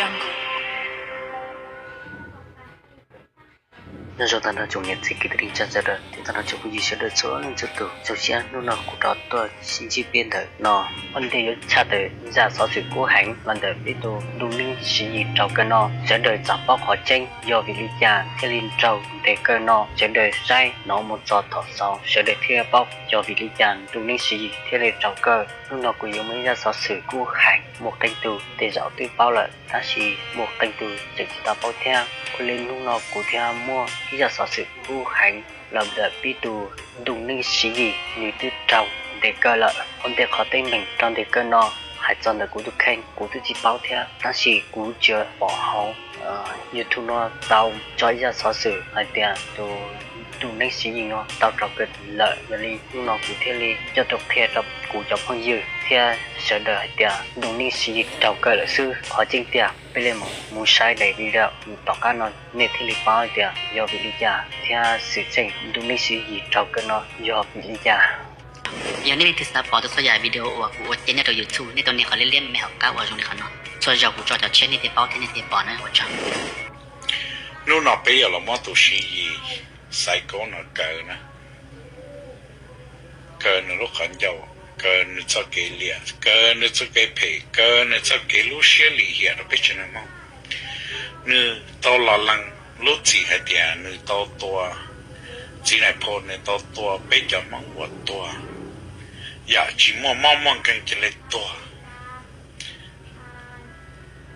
Nyob zoo tag nrho tsoom niam txiv kwv tij neej tsa sawv daws thiab tag nrho tsoom phooj ywg sawv daws txhua leej txhua tus. Zoo siab hnub no kuv rov tuaj sib ntsib peb ntawm no. Ua ntej yuav tshaj tawm zaj xov xwm kub heev los ntawm peb tus Ntuj Neeb Siv Yis raug kawg no, sawv daws txog paub qhov tseeb yog vim li cas thiaj li raug ntev kawg no, sawv daws saib hnov mus txog thaum xaus sawv daws thiaj paub yog vim li cas Ntuj Neeb Siv Yis thiaj li raug kawg. Hnub no kuv yuav muaj ib zaj xov xwm kub heev, muaj qee tus tej zaum twb paub lawm tab sis muaj qee tus tseem tsis tau paub thiab. Ua li hnub no kuv thiaj muaj ib zaj xov xwm kub heev los ntawm peb tus Ntuj Neeb Siv Yis, nws twb raug ntev kawg lawm. Ua ntej qhov teeb meem raug ntev kawg no hais txog ntawm kuv tus kheej kuv twb tsis paub thiab tab sis kuv tsuas pom hauv YouTube no tau tso ib zaj xov xwm hais tias tus Ntuj Neeb Siv Yis no tau raug kawg lawm. Yog li hnub no kuv thiaj li coj tuaj qhia rau kuv cov phooj ywg thiab sawv daws hais tias Ntuj Neeb Siv Yis raug kawg lawm xwb. Qhov tseeb tiag peb li mus saib daim video tom qab no nej thiaj li paub hais tias yog vim li cas thiab xwm txheej Ntuj Neeb Siv Yis raug kawg no yog vim li cas. Yog nej leej twg xav pom tau txhua yam video uas kuv ua cia nyob rau YouTube, nej tau nias qhov liab liab me hauv qab uas zoo li qhov no. Txhua zaus kuv tso cov tshiab nej thiaj paub thiab nej thiaj pom na, ua tsaug. Hnub no peb yuav los muab tus Siv Yis Xaiv Kaub no kaw na, kaw nws lub qhov ncauj, kaw nws txoj kev liam, kaw nws txoj kev phem, kaw nws txoj kev lub siab lim hiam rau peb tsev neeg Hmoob. Nws tau los lees lub txim hais tias nws tau tua, txiv Nais Phoo nws tau tua peb cov Hmoob uas tuag, yam tsis muaj mob muaj nkeeg cia li tuag.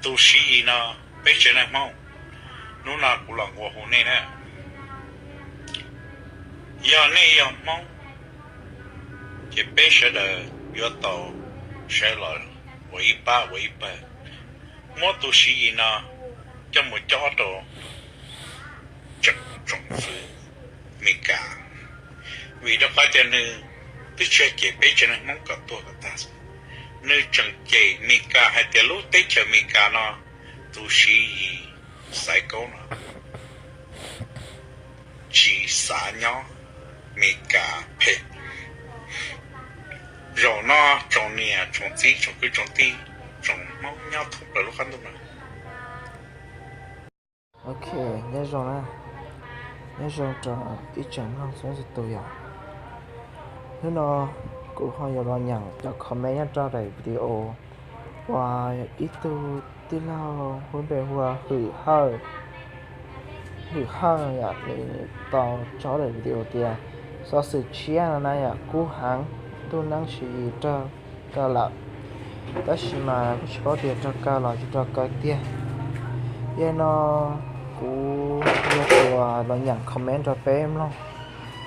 Tus Siv Yis no, peb tsev neeg Hmoob, hnub no kuv los nqua hu nej na, yog nej yog Hmoob ces peb sawv daws yuav tau sawv los ua ib pab ua ib pawg, muab tus Siv Yis no coj mus cob rau tsoom fwv Meskas, vim rau qhov tias nws twb tsis cem peb tsev neeg Hmoob kom tuag kom tag. Nws tseem cem Meskas hais tias lub teb chaws Meskas no, tus Siv Yis Xaiv Kaub no tsis xav nyob, Meskas phem. Zaum no tsoom niam tsoom txiv tsoom kwv tsoom tij, tsoom Hmoob nyob thoob plaws lub qab ntuj no. Ok, nyob zoo na, nyob zoo rau ib tsoom mloog txhua tus yom. Hnub no kuv ho yuav los nyeem cov comment nyob rau daim video uas ib tug tij laug hu npe hu ua Hwm Hawj, Hwm Hawj yom, nws tau tso daim video tias xov xwm tshiab no na yom, kub heev, Ntuj Neeb Siv Yis raug kaw lawm. Tab sis mas kuj tsis paub tias raug kaw los tsis raug kaw tiag. Yog no kuv yog tus los nyeem comment rau peb mloog.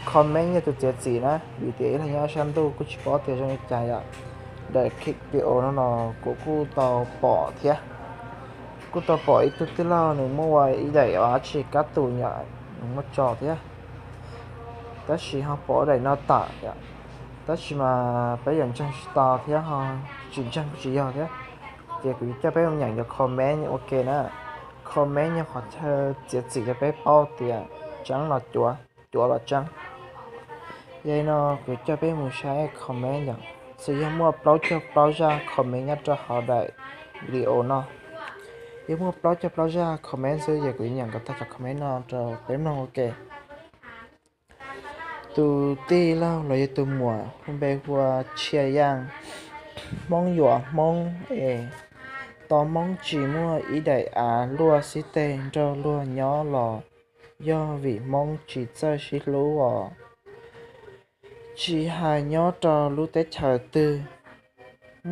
Comment yog tus txiav txim na, vim tias ib leeg nyob sab ntuj kuj tsis paub tias zoo li cas yom. Daim video no no kuv kuj tau pom thiab, kuj tau pom ib tug tij laug nws muab ua ib daim dab tsi kab tus yom, nws muab tso thiab. Tab sis ho pom daim no tam yom, tab sis mas peb yuav ntseeg tsis tau thiab ho tsis ntseeg kuj tsis yog thiab. Ces kuv coj peb mus nyeem cov comment ua ke na. Comment yog qhov chaw txiav txim rau peb paub tias tseeb los cuav, cuav los tseeb. Yog li no kuv coj peb mus saib comment yom, xwb yog muaj plaub caug plaub zaj comment nyob rau hauv daim video no. Yog muaj plaub caug plaub zaj comment xwb ces kuv yuav nyeem kom tag cov comment no rau peb mloog ua ke. Tus tij laug los yog tus muam hu npe hu ua Tshia Yaaj. Hmoob yuav Hmoob es tos Hmoob tsis muaj ib daim av luaj xib teg nrog luag nyob los yog vim Hmoob tsis txawj sib hlub os. Tsis hais nyob rau lub teb chaws twg,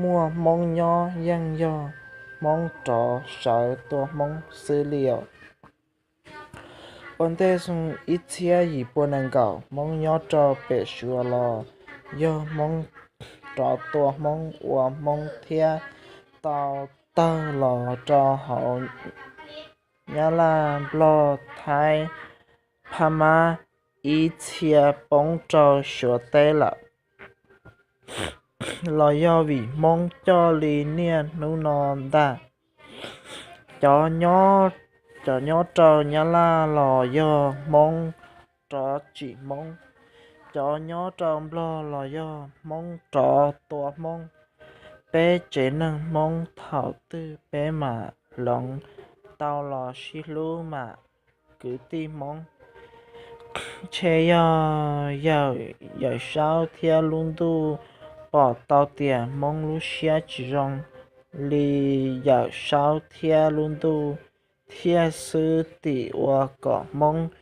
muaj Hmoob nyob yeej yog Hmoob rov sawv tua Hmoob xwb li os. Ua ntej xyoo ib txhiab yim pua nees nkaum Hmoob nyob rau pem Suav los yog Hmoob rov tua Hmoob ua Hmoob thiab tau tawg los rau hauv Nyab Laj, Nplog, Thaib, Phab Mab, ib txhia poob rau Suav teb lawm los yog vim Hmoob coj li niaj hnub no ntag. Cov nyob, cov nyob rau Nyab Laj los yog Hmoob rov tsim Hmoob, cov nyob rau Nplog los yog Hmoob rov tua Hmoob. Peb tsev neeg Hmoob thaum twg peb mam hloov tau los sib hlub mas kwv tij Hmoob. Ntshe yog yawm saub thiab lub ntuj pom tau tias Hmoob lub siab tsis zoo li yawm saub thiab lub ntuj thiaj xwb tim ua kom Hmoob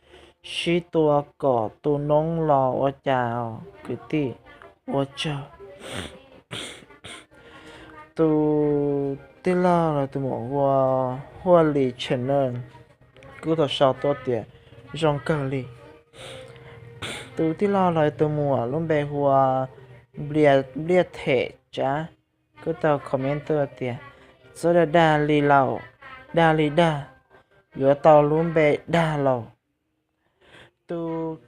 sib tua kom tu noob los ua cas kwv tij. Ua tsaug. Tus tij laug los tus muam hu ua Huaj Lis Channel kuj tau sau tuaj tias zoo kawg li. Tus tij laug los tus muam lub npe hu ua Npliaj Them Tsab kuj tau comment tuaj tias txhob dag dag li lauj, dag li dag, yuav tau lub npe dag lauj. Tus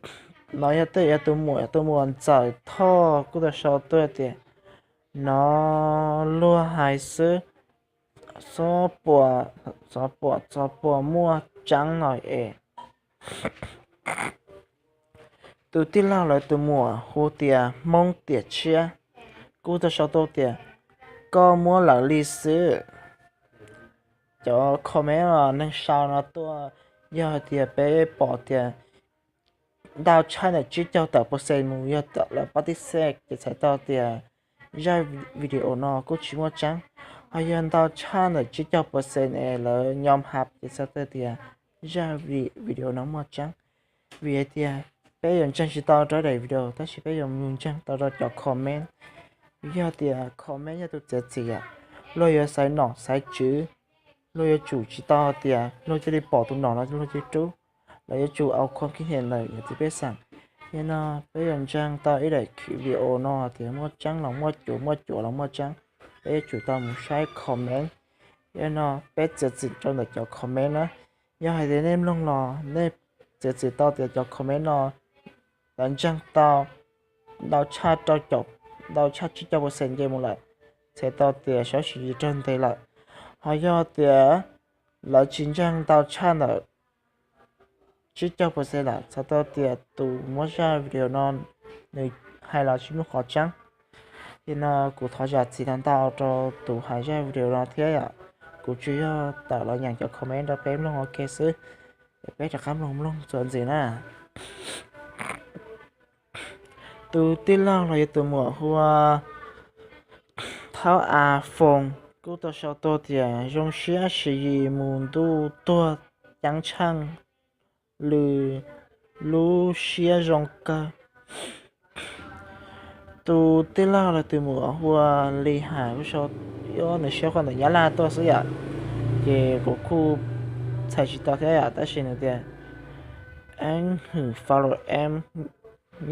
no yog tej yog tus muam, tus muam Ntxawm Thoj kuj tau sau tuaj tias nov luag hais xwb, xov puam txov puam muaj tseeb no es. Tus tij laug lawv tus muam hu tias Hmoob Tiam Tshiab kuj tau sau tuaj tias koj muab lawv li xwb. Cov comment neeg sau no tuaj, yog tias peb pom tias ntau tshaj ntawm tsib caug tawm percent mus yog lawv pab tib xej ces txhais tau tias zaj video no kuj tsis muaj tseeb. Ho yog ntau tshaj ntawm tsib caug percent es lawv nyom hab ces txhais tau tias zaj video no muaj tseeb. Vim hais tias peb yuav ntseeg tsis tau rau daim video tab sis peb yuav mus ntseeg tau rau cov comment. Yog tias comment yog tus txiav txim, luag yuav xaiv nom xaiv tswv, luag yuav tsum tsis tau tias luag cia li pom tus nom no luag cia li rub, lawv yuav tsum au khom kib hem ntawm yog txiv pej xeem. Yog no peb yuav ntseeg tau ib daim video no tias muaj tseeb los muaj cuav, muaj cuav los muaj tseeb, peb yuav tsum tau mus saib comment. Yog no peb txiav txim rau ntawm cov comment na. Yog hais tias nej mloog los nej txiav txim tau tias cov comment no lawv ntseeg tau ntau tshaj rau caum, ntau tshaj tsib caug percent nce mus lawm, txhais tau tias sawv tsis raug ntes lawm. Ho yog tias lawv tsis ntseeg ntau tshaj ntawm tsib caug percent lawm, txhais tau tias tus muab zaj video no nws hais los tsis muaj qhov tseeb. Yog no kuv thov zam txim ntau rau tus hais zaj video no thiab yom. Kuv tsuas yog tawm los nyeem cov comment rau peb mloog ua ke xwb. Peb rov qab mloog mloog txuas ntxiv na. Tus tij laug los yog tus muam hu ua Thaub A Foos kuj tau sau tuaj tias zoo siab Siv Yis mus ntuj tuag ceeb tsheej, lwm lub siab zoo kawg. Tus tij laug los tus muam hu ua Lis Hais kuj sau, nws sau qhov ntawm Nyab Laj tuaj xwb yom, ces kuv kuj txhais tsis tau thiab yom, tab sis nws tias eeb hwm follow em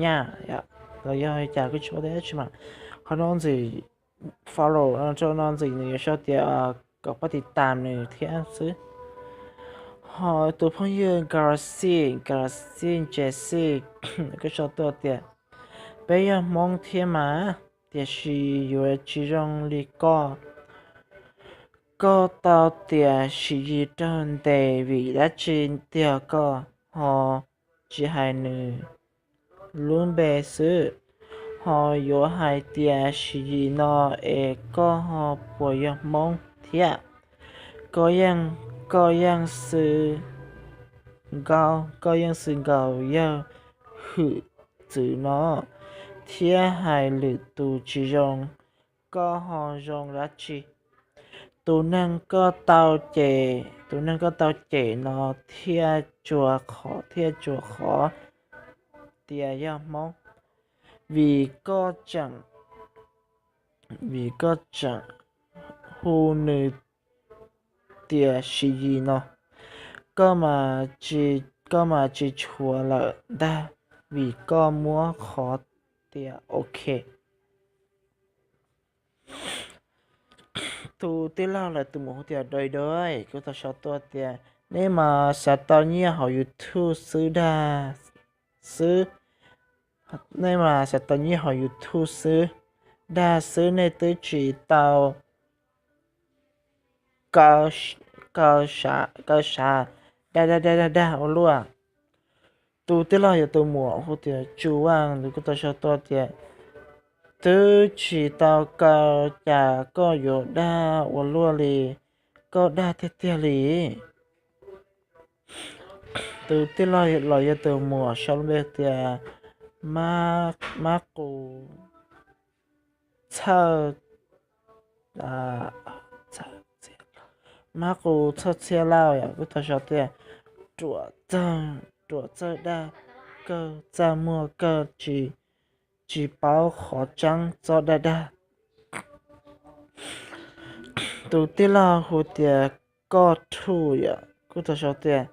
nyaj yom, los yog cas kuj tsis paub thiab tsis mas. Qhov no ntxim follow rau no ntxim nws yuav sau tias kom pab tiv tam nws thiab xwb. Ho tus phooj ywg Galaxy, Galaxy Jesse kuj sau tuaj tias peb yog Hmoob thiab mas, tiam sis yuav tsis zoo li koj. Koj tau tias Siv Yis raug ntes vim dab tsi tiag koj ho tsis hais nws lub npe xwb, ho yuav hais tias Siv Yis no es koj ho puas yog Hmoob thiab? Koj yeej, koj yeej xwm nkaus, koj yeej xwm nkaus yawg hwm txwv no thiab hais lwm tus tsis zoo, koj ho zoo dab tsi? Tus neeg koj tau cem, tus neeg koj tau cem no thiaj tsuas qhov, thiaj tsuas qhov tias yog Hmoob, vim koj tseem, vim koj tseem hu nws tias Siv Yis no. Koj mas tsis, koj mas tsis tshuav lawm ntag, vim koj muab qhov tias ok. Tus tij laug lawv tus muam hu tias Dai Dai kuj tau sau tuaj tias nej mas xav tau nyiaj hauv YouTube xwb dag xwb, nej mas xav tau nyiaj hauv YouTube xwb dag xwb, nej twb tsis tau kaw, kaw sav dag dag dag dag ua luaj. Tus tij laug yog tus muam hu tias Tsu Vaj, nws kuj tau sau tuaj tias twb tsis tau kaw cas koj yuav dag ua luaj li. koj dag tiag tiag li. Tus tij laug los yog tus muam sau npe tias Mab Qus Txhawj, Mab Qus Txhawj Txhia Lauj yom, kuj tau sau tias ruam txawj, ruam txawj dag, kawg txaj muag kawg tsis, tsis paub qhov tseeb txob dag dag. Tus tij laug hu tias Koj Thuj yom, kuj tau sau tias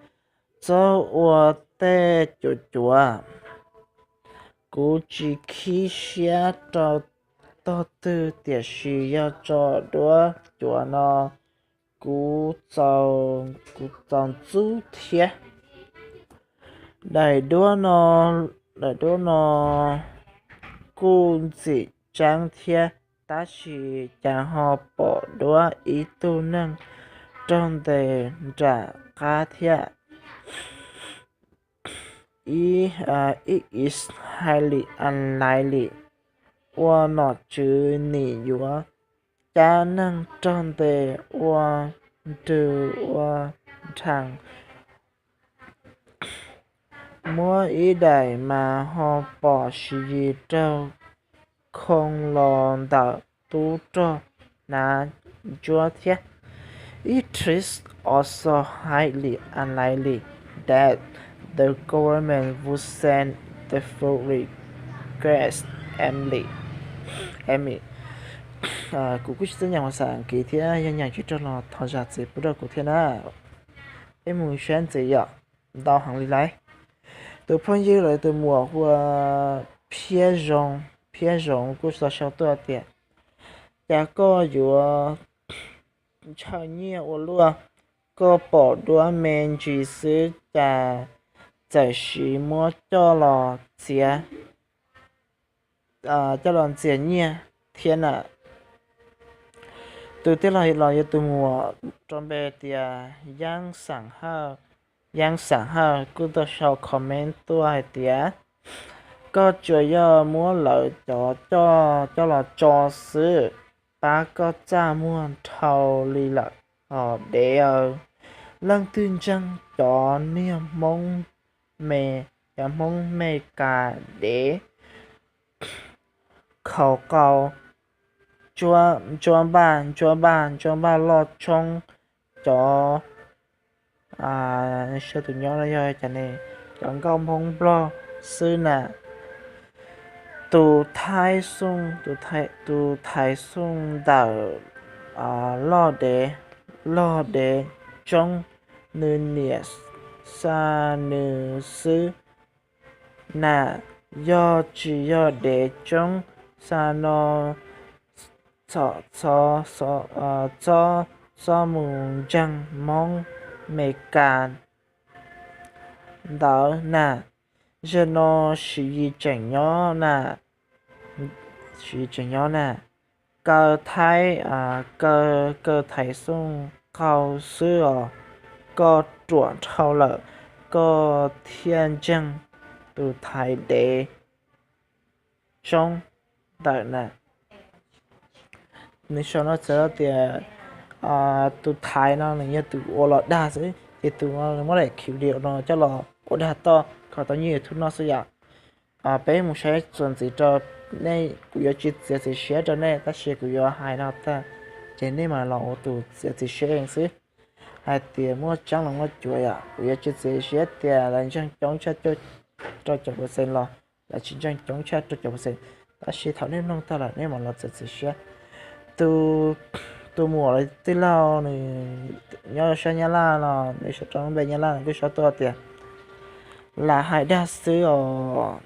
txob ua tej cuav cuav. Kuv tsis khib siab rau tog twg tiam sis yog tso duab cuav no kuv txaus ntxub thiab. Daim duab no, daim duab no kuj ntxim tseeb thiab, tab sis cas ho pom duab ib tug neeg raug ntes nram qab thiab. It is highly unlikely, ua nom tswv nim yuav cab neeg raug ntes ua nrws ua nrhav. Muab ib daim mas ho pom Siv Yis raug khoo los ntawm tub rog hnav ntsuab thiab. It is also highly unlikely that the government would send the full request email. Kuv kuj tsis txawj nyeem phas xas Askiv thiab, yog nyeem tsis raug los thov zam txim pub rau kuv thiab na. Peb mus saib ntxiv yom, ntau heev li lauj. Tus phooj ywg los tus muam hu ua Phiab Zoo, Phiab Zoo kuj tau sau tuaj tias cas koj yuav ntshaw nyiaj ua luaj, koj pom duab me ntsis xwb cas txawm siv muab coj los txiav, coj los ntxias nyiaj thiab na. Tus tij laug los yog tus muam rau npe tias Yeeb Xeem Hawj, Yeeb Xeem Hawj kuj tau sau comment tuaj hais tias koj tsuas yog muab lawv cov coj coj los tso xwb, pab koj txaj muag dhau li lawm os dev aw. Leej twg ntseeg cov niag Hmoob me, cov Hmoob Mes Kas dev khaus qau, ntsuab npaj, ntsuab npaj, ntsuab npaj loj tshoob, cov, tus nyob no yog cas ne, cov nkauj Hmoob Nplog xwb na. Tus Thaib Xooj, tus Thaib Xooj ntawm loj dev, loj dev tsoob, nws niam xa nws xwb na. Yog tsis yog dev tsoob xa no, txhob, txhob mus ntseeg Hmoob Mes Kas ntawd na. Zaum no Siv Yis tseem nyob na, Siv Yis tseem nyob na. Kaw Thaib, kaw, kaw Thaib Xooj qau xwb os, koj ruam dhau lawm, koj thiaj ntseeg tus Thaib dev tsoob ntawm na. Nws sau no txhais tias tus Thaib no nws yog tus ua los dag xwb, ces tus no nws muab daim video no coj los ua dag toj kom tau nyiaj YouTube no xwb yom. Peb mus saib txuas ntxiv rau nej, kuv yuav tsis txiav txim siab rau nej tab sis kuv yuav hais no tag, ces nej mam los ua tus txiav txim siab ib xwb hais tias muaj tseeb los muaj cuav yom. Kuv yuav tsis txiav siab tias lawv ntseeg coob tshaj rau caum percent los lawv tsis ntseeg coob tshaj rau caum percent, tab sis thaum nej mloog tag lawm nej mam los txiav txim siab. Tus muam los tij laug nws nyob sab Nyab Laj no, nws sau rau npe Nyab Laj, nws kuj sau tuaj tias lam hais dag xwb os.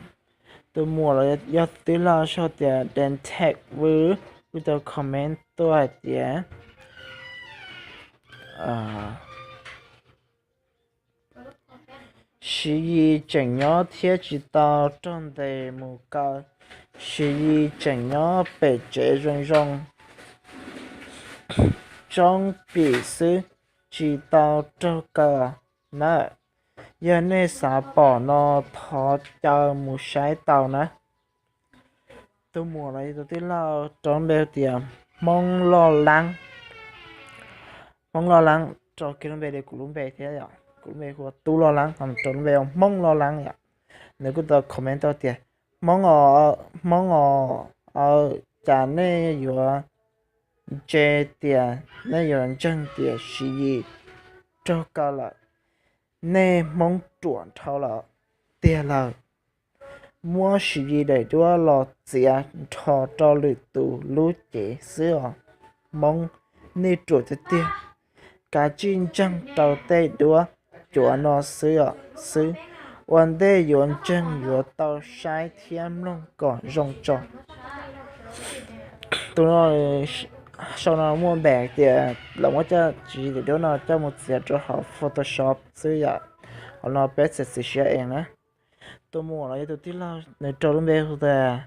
Tus muam los yog tij laug sau tias Dentech Vwj kuj tau comment tuaj hais tias Siv Yis tseem nyob thiab tsis tau raug ntes mus kaw. Siv Yis tseem nyob pem tsev zoo zoo, tsoob pim xwb, tsis tau raug kaw nawb. Yog nej xav pom no thov caw mus saib tau na. Tus muam los yog tus tij laug rau npe tias Hmoob Loj Leeb. Hmoob Loj Leeb rau kiag lub npe li kuv lub npe thiab yom. Kuv lub npe hu ua Tub Loj Leeb, ho rau lub npe ua Hmoob Loj Leeb yom. Nws kuj tau comment tuaj tias, Hmoob os, Hmoob os, aw, cas nej yuav ntse tias, nej yuav ntseeg tias Siv Yis raug kaw lawm? Nej Hmoob ruam dhau lawm tiag lawm. Muab Siv Yis daim duab los txiav nrho rau lwm tus lub cev xwb os. Hmoob, nej ruam tiag tiag. Kav tsij ntseeg rau tej duab cuav no xwb os, xwb. Ua ntej yuav ntseeg yuav tau saib thiab mloog kom zoo tso. Tus no, sau no muaj npe tias lawv muab coj tsis daim duab no coj mus txiav rau hauv Photoshop xwb yom. Qhov no peb txiav txim siab ib na. Tus muam los yog tus tij laug, nws rau lub npe hu tias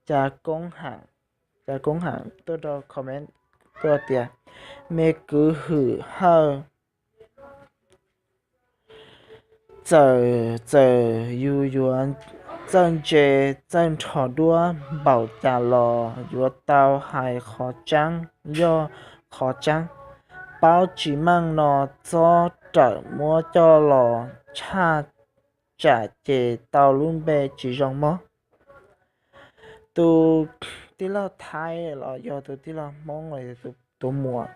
Cas Koob Ham, Cas Koob Ham tuaj rau comment tuaj tias, Me kwv Hwm Hawj, txawm, txawm yus yuav txawj ntse txawj nrho duab npaum cas los yuav tau hais qhov tseeb yog qhov tseeb. Paub tsis meej no txhob rawm muab coj los tshaj, tsam ces tau lub npe tsis zoo mog. Tus tij laug Thaib los yog tus tij laug Hmoob los yog tus muam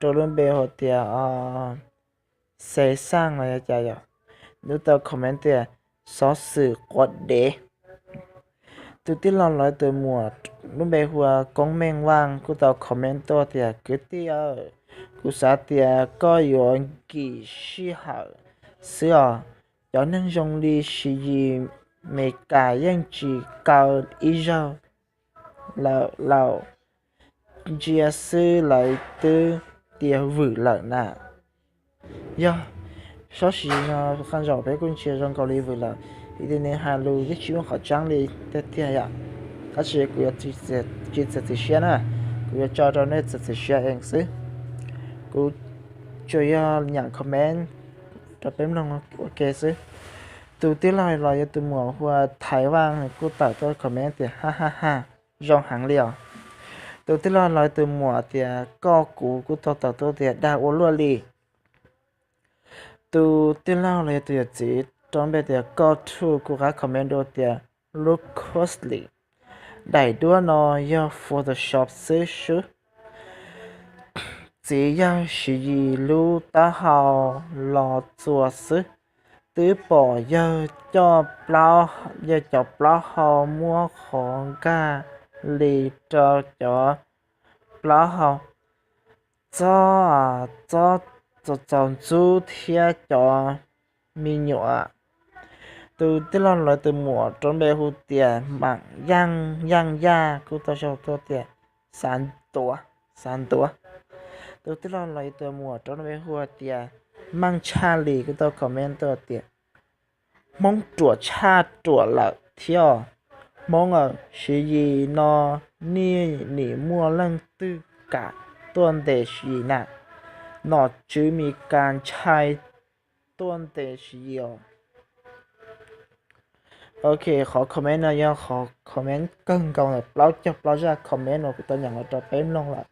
rau lub npe hu tias Xes Xaj los yog cas yom, nws tau comment tias, Xov xwm quav dev. Tus tij laug los yog tus muam lub npe hu ua Koob Meej Vaj kuj tau comment tuaj tias, Kwv tij aw, kuv xav tias koj yuav nkim sij hawm xwb os. Cov neeg zoo li Siv Yis Meskas yeej tsis kaw ib zaug lawm lauj. Ntsia xwb lawv twb tias vwm lawm na. Yog, Xov xwm no qee zaum peb kuj ntsia zoo nkaus li vwm lawm, vim tias nws hais lus yeej tsis muaj qhov tseeb li tiag tiag yom. Tab sis kuv yuav tsis txiav txim siab na, kuv yuav tso rau nej txiav txim siab ib xwb. Kuv tsuas yog nyeem comment rau peb mloog ua ke xwb. Tus tij laug los yog tus muam hu ua Thaiv Vaj kuj tawm tuaj comment tias, Ha ha ha, zoo heev li os. Tus tij laug los yog tus muam tias, Koj kuv kuj tau tawm tuaj tias, Dag ua luaj li. Tus tij laug los yog tus yawm txiv rau npe tias Koj Thu kuj rov qab comment dua tias, Look closely. Daim duab no yog Photoshop xwb sub. Txiv yawg Siv Yis lub taub hau los txuas xwb, twb pom yawg coj, yawg cov plaub hau muab qhov nkag li rau cov plaub hau, txob, txob txaus ntxub thiab cov me nyuam. Tus tij laug lawv tus muam rau npe hu tias Maam Yaaj, Yaaj Yaj kuj tau sau tuaj tias, Xav ntuav, xav ntuav. Tus tij laug lawv tus muam rau npe hu tias Meej Tshaj Lis kuj tau comment tuaj tias, Hmoob ruam tshaj ruam lawm thiab. Hmoob aw, Siv Yis no nej nim muaj leej twg kam tuaj ntes Siv Yis na? Nom tswv Mes Kas ntshai tuaj ntes Siv Yis os. Ok, qhov comment no yog qhov comment kawg nkaus ntawm plaub caug plaub zaj comment uas kuv tau nyeem los rau peb mloog lawm.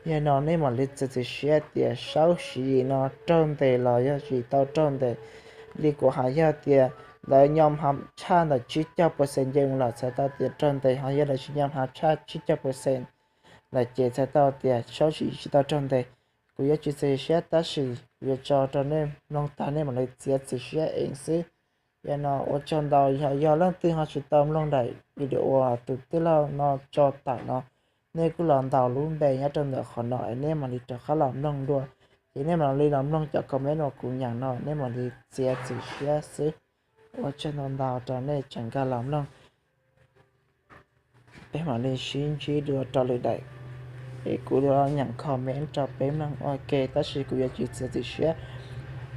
Yog no nej mam li txiav txim siab tias saub Siv Yis no raug ntes los yog tsis tau raug ntes. Li kuv hais yog tias lawv nyo hnav tshaj ntawm tsib caug percent nce mus lawm txhais tau tias raug ntes, ho yog lawv tsis nyo hnav tshaj tsib caug percent lawm ces txhais tau tias saub Siv Yis tsis tau raug ntes. Kuv yuav tsis txiav txim siab tab sis kuv yuav tso rau nej mloog tag nej mam li txiav txim siab ib xwb. Yog no ua tsaug ntau, yog, yog leej twg ho tsis tau mloog daim video uas tus tij laug no tso tawm no, nej kuj los ntaus lub npe nyob rau ntawm qhov no es nej mam li rov qab los mloog dua. Ces nej mam li los mloog cov comment uas kuv nyeem no nej mam li txiav txim siab xwb. Ua tsaug ntau ntau rau nej tseem nkag los mloog. Peb mam li sib ntsib dua rau lwm daim, es kuv yuav nyeem comment rau peb mloog ua ke tab sis kuv yuav tsis txiav txim siab,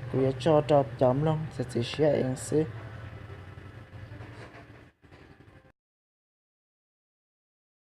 kuv yuav tso rau cov mloog txiav txim siab ib xwb.